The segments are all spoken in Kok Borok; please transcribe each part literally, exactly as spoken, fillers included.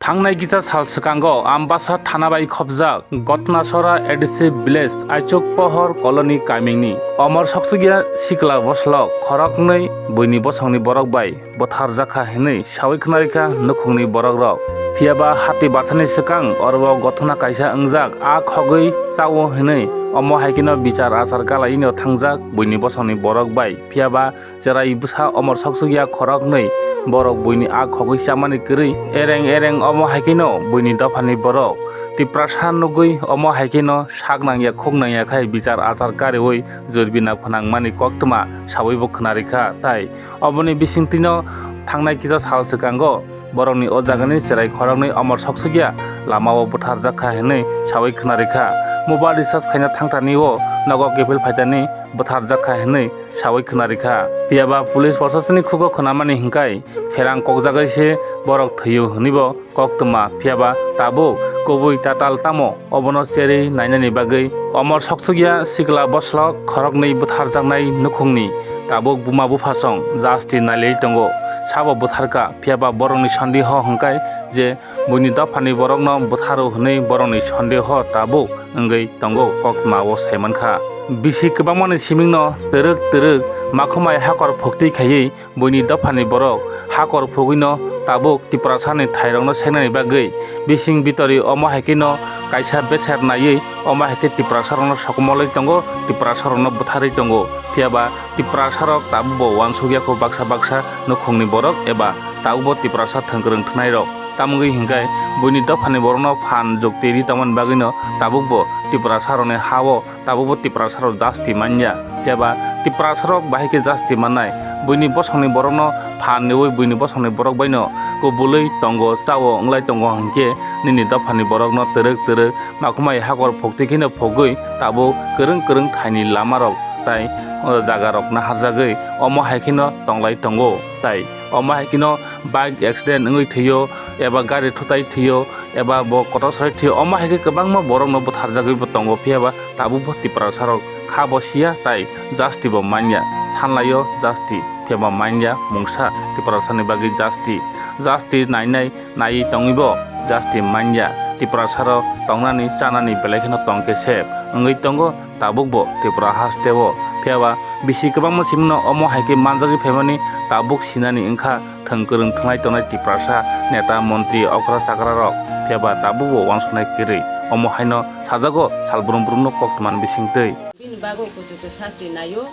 Thangnai kisa sal swkango Ambasa thana bai khopjak Gotnasora A D C village Aichuk Pohor colony kamini omor soksukya sikla boslok khoroknwi buini bosongni borok bai bwtharjakha hinwi sawi khwnarikha nukhungni borokrok. Phiyaba hati barsani swkang oro gotna kaisa wngjak a khogwi chao hinwi omo hai kheno bichar achar kalaino thangjak buini bosongni borok bai. Phiyaba cherai bwsa omor soksukya khoroknwi borok buini a khogwi chamani kwrwi ereng ereng omo hai kheno buini dophani borok Tiprasa nugwi omo hai kheno sak nangya khuk nangya khai bichar achar kariwi jurbina phnangmani koktwma sawibo khwnarikha. Tai oboni bisingtwino thangnai kisa sal swkango borokni o jagani cherai khoroknwi omor soksukya lamao bwtharjakha hinwi sawi khwnarikha. Mobile recharge khaina thangtani o nogo kiphil phaitani bwtharjakha hinwi sawi khwnarikha. Phiyaba police prosasoni khugo khwnamani hinkhai pherang kokjagwi se borok thwiyo hinwibo koktwma. Phiyaba tabuk kubui tatal tamo obono cherwi nainani bagwi omor soksukya sikla boslok khoroknwi bwtharjaknai nukhungni tabuk buma buphasong jasti nailai tongo. Sabo bwtharkha, phiyaba borokni sondeho hinkhai je buini dophani borokno bwtharo hinwi borokni sondeho tabuk wngwi tongo koktwmao saimankha. Bisi kwbangmani simingno twrwk twrwk makhumai hakor phuktwi khaiwi buini dophani borok hakor phugwino tabuk Tiprasani thairokno sengnani bagwi bising bitori omo hai kheno kaisa beser naiwi omo hai khe Tiprasarokno sokomolwi tongo, Tiprasarokno bwtharwi tongo. Phiyaba Tiprasarok tabukbo uansukya kho baksa baksa nukhungni borok eba tabukbo Tiprasa thwngkwrwng thwngnairok. Tamogwi hinkhai buini dophani borokno phan jukti ri tongmani bagwino tabukbo Tiprasarokni ha-o tabukbo Tiprasarok jasti manya. Phiyaba Tiprasarok bahai khe jasti mannai? Buini bosongni borokno phan niwi buini bosongni borok baino kubulwi tongo, chao wngwlai tongo hinkhe nini dophani borokno twrwk twrwk makhumai hakor phuktwi kheno phugwi tabuk kwrwng kwrwng thaini lamarok tai, o, jagarok naharjagwi omo hai kheno tonglai tongo. Tai omo hai kheno bike accident wngwi thwio eba gari thutai thwio eba bo kotor sawi thwio, omo hai khe kwbangma borokno bwtharjagwibo tongo, phiyaba tabukbo Tiprasarok kha bo siya tai jasti bo manya. Sanlaio jasti, phiyaba manya mungsa Tiprasani bagwi jasti. Jasti nainai naiwi tongwibo jasti manya. Tiprasarok tongnani chanani belai kheno tongkhe sep wngwi tongo tabukbo Tripura hasteo. Phiyaba bisi kwbangma simino omo hai khe manjagwi phaimani tabuk sinani wngkha thwng kwrwng thwnglai tongnai Tiprasa neta, montri, okra chakrarok. Phiyaba tabukbo uansuknai kwrwi. Omo haino sajago sal brum brumno koktwmani bisingtwi. Bini bagwi kuchuto sasti naio,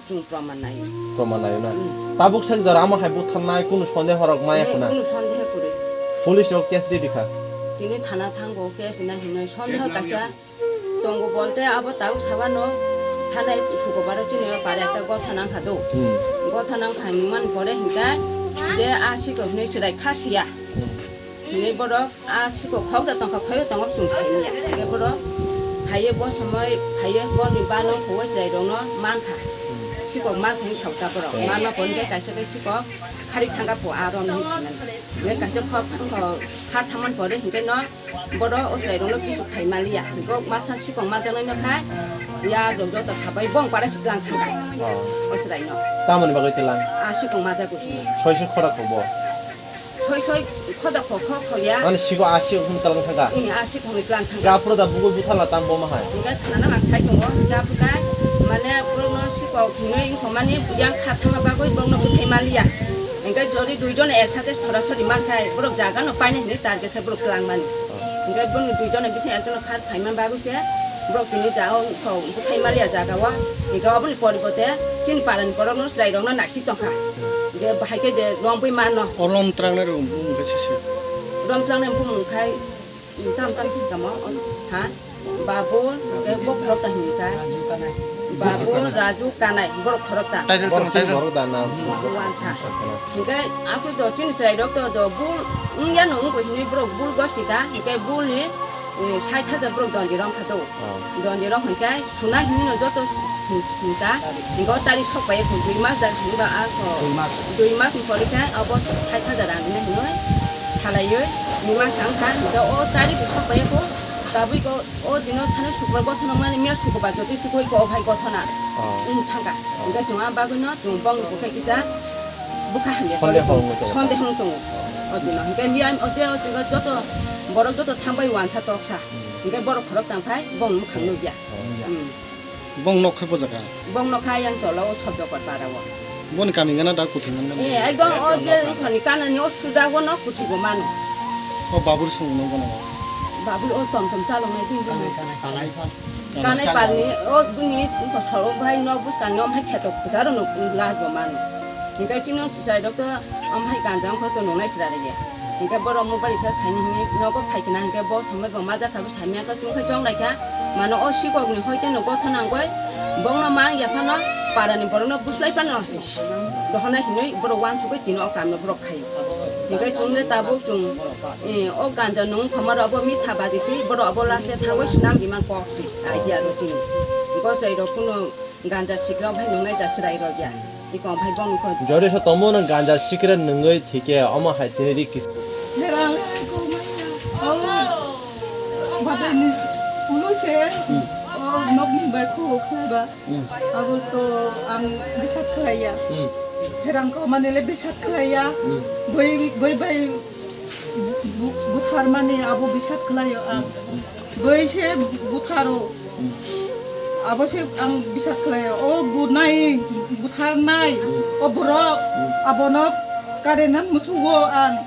chwng proman naio. Proman naio na? Hmm. Tabuk sak jora amo hai butharnai kunu sondeho rok maya khuna? Kunu sondeho kwrwi. Police rok case ridi kha? Tini thana thango, case rina hinwi sondeho kaisa tongo bolte abo tabuk sabano thanai Sukobaro chini o pare ekta gotha nangkha do. Hmm. Gotha nangkha hinmani pore hinkhe je a sikok hinwi chwrai kha siya. Hmm. Hinwi borok a sikok khok da tongkha, khoyo tongo chwng saimanya. Hinkhe borok phaiwi bo somoi phaiwi boni bano huwi chwrairokno mankha. Hmm. Sikok mankha hinwi saukha borok. Hmm. Manma pore hinkhe kaisa khe sikok kharik thangkha pho a romni hinwi. Hinkhe kaisa khok thangkha, kha thangmani pore hinkhe no Bodo o chwrairokno kisu khai maliya. Bo masa sikong majaknaino khai, ya rok joto khabai bong para siklang thangkha. Oh. O chwraino. Tamoni bagwi tlang? A sikong majagwi. Soi soi khoda khobo? Soi soi khoda kho kho khoya. Mane siko a sikong hwn tlang thangkha? Ini a sikong hwn tlang thangkha. Ga phuru da bugui buthala tam bo mahai? Hingke khana na hak sai tongo, hingke aphuru kai, mane borokno sikok hwnwi wngkha mani yang kha thangma bagwi borokno bwthai maliya. Hingke jodi duijon ek sate sorasori mankhai, borok jaga no paina hinwi target khai borok twlang mani. Hingke boni duijon ni bising ekjon no khar phaima bagwi se borok tini ja o wngkha bwthai maliya jaga o. Hingke oboni poribote chini para ni borok no chwrai rok no naisik tongkha. Je bahai khe je romwi mano. O lom twlangnai rok bumung khe sisi. Lom twlangnai bumung khai tam tam si kamo ha. Babul, hingke bo khorokta hingka. Babul, Raju, Kanai, borok khorokta. Title tong, title. Borok da na? Wansa. Hingke aphuru do chini chwrai rok to do bul wngya no wngkha hinwi borok bul gosika, hingke bul ni, eh, sait hajar borok donji rok kha to. Oh. Donji rok hingke suna hinwi no joto si-, si-, sinta. Hingke o tarik sok pai ya kho dui mas da hinwi ba a kho. Dui mas. Dui mas ni pore khe abo sait hajar ang hinwi salaiwi mimang sang kha, hingke o tarik si sok pai ya kho. Tabui ko O dino thani sukra gothona mani miya suko ba jotoi sikoi ko ophai gothona. Oh. Wng thangka. Oh. Hingke chwng a bagwino chwng bongni bukhai kisa bukha hamya sonde sonde hong tongo. Sonde hong tongo. Hingke miyam o je o chwngno joto borok joto thangbai wansa toksa. Hingke borok khorok tangphai bong mukhang nukya. Hmm. Bong nok khe bo jaga? Bong nok kha yang tola o Sobdokor para o. Boni kami gana da kuthwi man gana? Eh, ekdom o je khani kanani o suja o nok kuthwi bo mano. O babur song no bono? Babur o tom tom chalok nai bini. Kanai pal. Kanai pal ni o bini ko soro bai nok buskang ni om hai kheto kucharo no laj bo mano. Hingke chini o chai rok to om hai ganja ongkhor to nungnai chwrai rege. Hingke borok mobile risa thaini hinwi nogo phaikhe na hingke bo somoi bo majak kha bo samya khe chwng khe chonglai kha. Mano o sikok ni hoi tei no gotho nangoi bongno mang yaphano para ni borok no buslai phano dohona hinwi borok wansugwi tini o kam no borok khai. Hingke chwng le tabuk chwng, eh, o ganja nung phama rok bo mitha badi si borok abo last e thangoi swnam di man kok si idea ro chini. Gosai rok kuno ganja sikra bai nungnai ja chwrai rok ya. Iko bai bong ko. Jori sa tomo no ganja sikra nungoi thike omo hai tini ri kis. Hera ko maya. Oh. Badai ni ulo se. Hmm. Oh, nok ni bai ko khaiba. Hmm. Abo to ang bisat khlaiya. Hmm. Herang ko mane le bisat khlaiya. Hmm. Boi, boi bai bu-, buthar mani abo bisat khlaio ang. Hmm. Boi se butharo. Hmm. Abo se ang bisat khlaio. O bunai, butharnai, hmm, o borok, hmm, abono karena muchugo ang.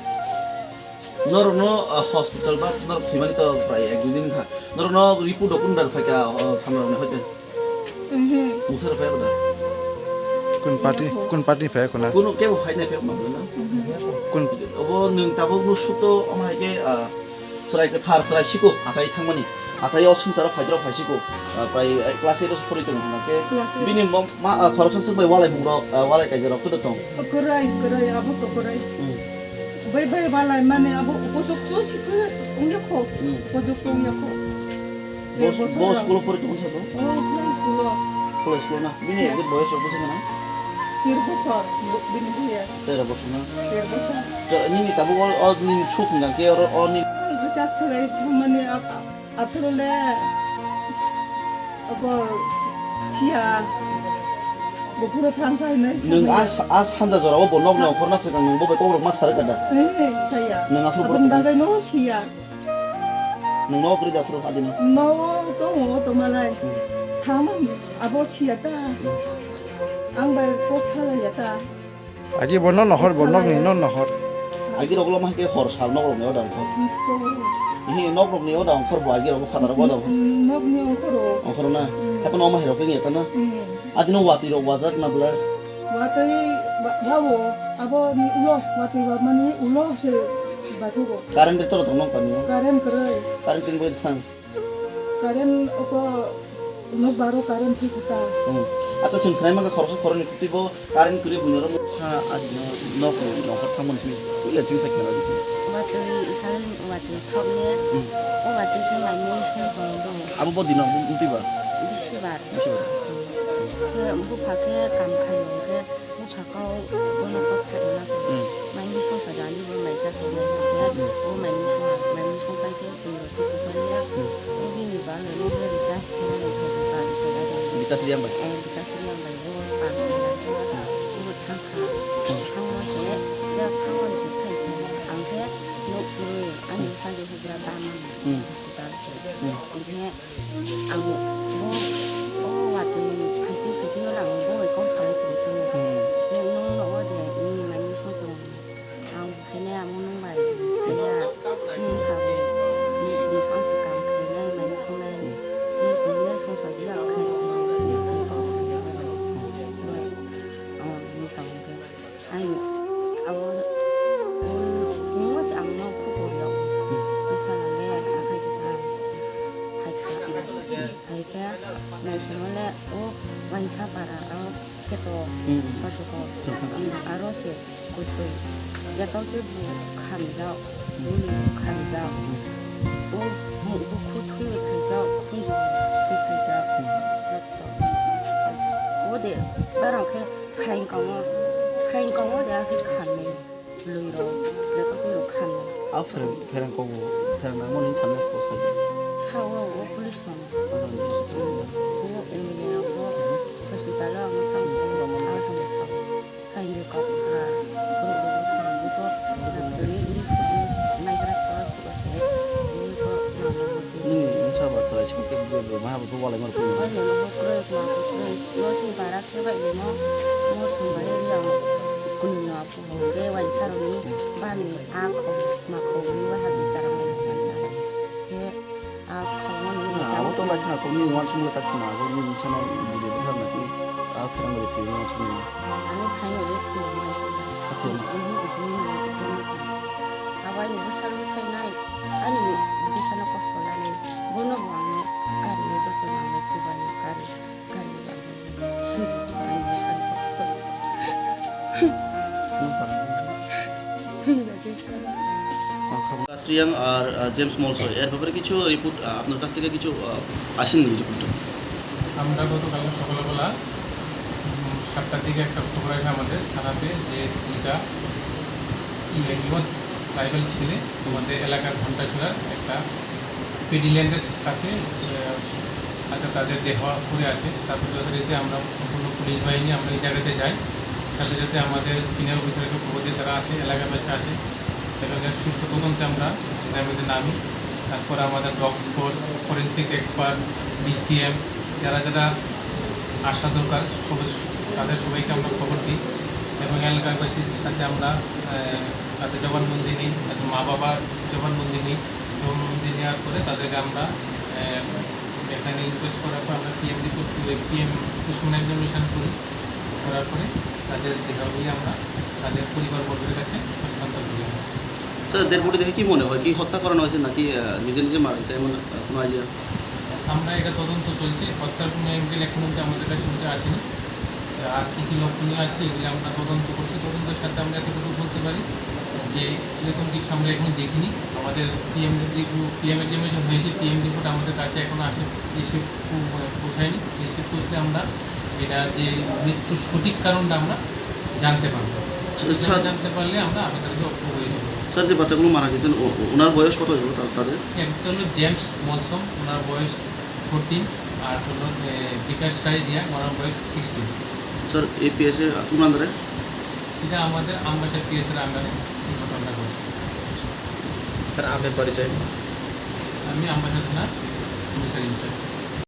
Norokno, ah, hospital ba norok thwimani to prai ek dui din kha. Norokno report rok kunu dar phaikha, oh, thamrokni hoite? Mhm. Mungsa rok phai ba da? Kun party, kun party phai kuna? Kunu kebo phai nai phai ma bwlai na? Mhm. Kun obo nwng tabuk no suto omo hai khe, ah, chwrai kwthar, chwrai siko, achai thangmani. Achai o swngcharo phai drok phai siko, ah, prai, eh, class eight o se phori tongo hwnba khe. Class eight. Bini mo-, ma, ah, khoroksa swk bai walai mung rok, ah, walai kaisa rok khe tong. Kwrwi, kwrwi, abo to kwrwi. Hmm. Bai bai walai mani abo pojok to sikhe wngya kho. Hmm. Pojok to wngya kho. Bo, bo school o pori tongo sa to? Oh, high school o. High school na? Bini exact boyos rok bwswk na? Ter bosor, bo-, bini boyos. Tero bosor na? Ter bosor. To, nini tabuk o, o nini suk hwnka khe oro, o ni- Recharge khlai thangmani ap-, ap-, aphuru le abo siya, buphuru thang khai nai. Nwng sa-, a sa-, a sanja jora o bo nok ni ongkhor na swkang nwng bo bai kok rok ma sa rwkha da? Eh, saya. Nwng aphuru borok. Aboni bagwi no siya. Nwng nogo kwrwi da phuru adino? Nogo tongo tongmalai. Hmm. Thangma abo siya ta. Hmm. Ang bai kok salaiya ta. Agi bo no nohor, bo nokni no nohor. Agi rok loma hai khe hor sal nok rokni oda ongkhor. Hmm, tongo. Ehe, nok rokni oda ongkhor bo agi rok father rok oda ongkhor. Hmm, nokni ongkhoro. Ongkhoro na? Hmm. Haikhe no omo hai rok wngya ta na? Hmm. Adino watwi rok wajak na bwlai? Watwi ba-, bawo, abo ni ulo, watwi ba mani ulo se bakugo. Current de toro tong nong kami o? Current kwrwi. Current tin bai thang. Current oko nok baro current thwi khuta. Hmm. Acha, chwng khnai mankha khoroksa khoroknwi kwtwi bo current kwrwi buino ro. Ha, adino nok ni nongkhor thangmani simi puila chwng sa khna bagwi se. Watwi isal watwi thok ne. Hmm. O watwi khe mai mui sung tong do. Abo bo dino, bo, bo twi ba? Bisi bar. Bisi bar. Khe bupha khe kam khaio, khe bupha kau bono kok khaina khe. Hmm. Mai mui sung sa jani bo mai cha khe mai khe. Hmm. Bo mai mui sung, mai mui sung kai khe twi rok twi khe ya. Hmm. Bo bini ba le no khe recharge khe mai khe ba khe ba. Bikas Riang bai? Eh, Bikas Riang bai bo pa khe ya. Hmm. Bo thang kha. Hmm. Thang ma se, ja thang ma se khai khe. Ang khe nuk rwi ani sa je hubra ba ma. Hmm. Hospital khe. Hmm. Ang khe Ang bo, o watwi phaitwi phaitwi oro ang bo bai kok salai tong khe. Hmm. Nung, nung nogo de, nini mai mui song tong. Ang bo khainai amo nung bai khaiya. Nini bwkha bo, nini bwsang se kam khainai, mai mui songnai. Nung tongya songsa di ang khai khainai, kok salai tong. Oh, nini samung khe. Ai, abo, um, phungo se ang nok khupor yao. Hmm. Bwsala le akhai se ta phai kha. Hmm. Phai khe nai phungo le o wainsa para o kheto. Hmm. Sotoko. Hmm. Um, aro se kuthwi. Yato ke bu khamjao. Hmm. Bini bu khamjao. Hmm. O mu bu kuthwi phaijao, khunju bu kuthwi phaijao. Hmm. Yato. O de, barang khe Phereng kongo, phereng kongo de akhe khamni lwi rok, lekha twi rok khamni. A phereng, phereng kongo, phereng nangmani samya sabo sai. Sao o police mano. Ano, ano, ano. O engineer rok bo hospital o ang thang, ang thang sao. Phereng de kok kha, borok rok kha, ang bo kok, doctor ni uri Bo walai mar phone. Oi, mo kroi, ma kroi. Mo ching bara khe bai mo. Mo sung bai ri ang. Kunu no apu ho. Be wai saro ni. Ba mi a kho, ma kho ni wa ha bi chara mo wai saro. He a kho mo ni. Abo to lai kha ko ni wan sung le tak ma bo ni chana ni de sa na ki. A kha mo de ti wan sung. Ani phai ni le ki mo sung. Acha. Abai ni bwsarok khainai, ani bwsano kosto lanai, bono bo ang gari o joto nangbai chubai, gari, gari o nangbai siri, ani bwsano kosto. কাসরিয়াং আর, আহ, জেমস মলসয়, এর ব্যাপারে কিছু রিপোর্ট, আহ, আপনার কাছ থেকে কিছু, আহ, আসেনি রিপোর্টটা? আমরা গতকাল সকালবেলা, উম, সাতটার দিকে একটা খবর আসে আমাদের থানাতে যে দুইটা, ইয়ে, ইয়ুথ ট্রাইবাল ছেলে আমাদের এলাকার ঘন্টাছড়ার একটা পেডি ল্যান্ডের কাছে, আহ, আচ্ছা, তাদের দেহ পড়ে আছে। তারপর যথারীতি আমরা সম্পূর্ণ পুলিশ বাহিনী আমরা এই জায়গাতে যাই। সাথে সাথে আমাদের সিনিয়র অফিসারকে খবর দিয়ে তারা আসে, এলাকাবাসী আসে এবং এর সুষ্ঠু তদন্তে আমরা এটার মধ্যে নামি। তারপর আমাদের dog squad, forensic expert, DCM, যারা যারা আসা দরকার, সবাই, তাদের সবাইকে আমরা খবর দিই এবং এলাকাবাসীর সাথে আমরা, আহ, তাদের জবানবন্দি নিই, তাদের মা বাবার জবানবন্দি নিই। জবানবন্দি নেওয়ার পরে তাদেরকে আমরা, আহ, এখানে ইনকোয়েস্ট করার পর আমরা PM report, PM post-mortem examination করি। করার পরে তাদের দেহাবলি আমরা তাদের পরিবারবর্গের কাছে হস্তান্তর করি। স্যার, ডেড বডি দেখে কি মনে হয়, কি হত্যা করানো হয়েছে নাকি, আহ, নিজে নিজে মারা গেছে, এমন, আহ, কোনো আইডিয়া? আমরা এটা তদন্ত চলছে, হত্যার কোনো অ্যাঙ্গেল এখন অবধি আমাদের কাছে উঠে আসেনি। আর কী কী লক্ষণীয় আছে, এগুলো আমরা তদন্ত করছি। তদন্তের সাথে আমরা এতটুকু বলতে পারি যে এরকম কিছু আমরা এখনো দেখিনি। আমাদের পিএম রিপোর্ট, পিএম এক্সামিনেশন হয়েছে, পিএম রিপোর্ট আমাদের কাছে এখনো আসে, এসে পৌ-, পৌঁছায়নি। এসে পৌঁছলে আমরা এটা যে মৃত্যুর সঠিক কারণটা আমরা জানতে পারবো। আচ্ছা, এটা স্যার। জানতে পারলে আমরা আপনাদেরকে অবগত করে দেবো। স্যার, যে বাচ্চাগুলো মারা গেছেন, ও-, ও-, ওনার বয়স কত হইব তা-, তাদের? একটা হলো জেমস মলসম, ওনার বয়স ফোরটিন, আর হলো যে বিকাশ সাইদিয়া, ওনার বয়স সিক্সটিন। স্যার, এপিএস এর কোন আন্ডারে? এটা আমাদের আমবাসা পিএস এর আন্ডারে এই ঘটনাটা ঘটে। স্যার, আপনার পরিচয়? আমি আমবাসা থানা পুলিশের ইনচার্জ।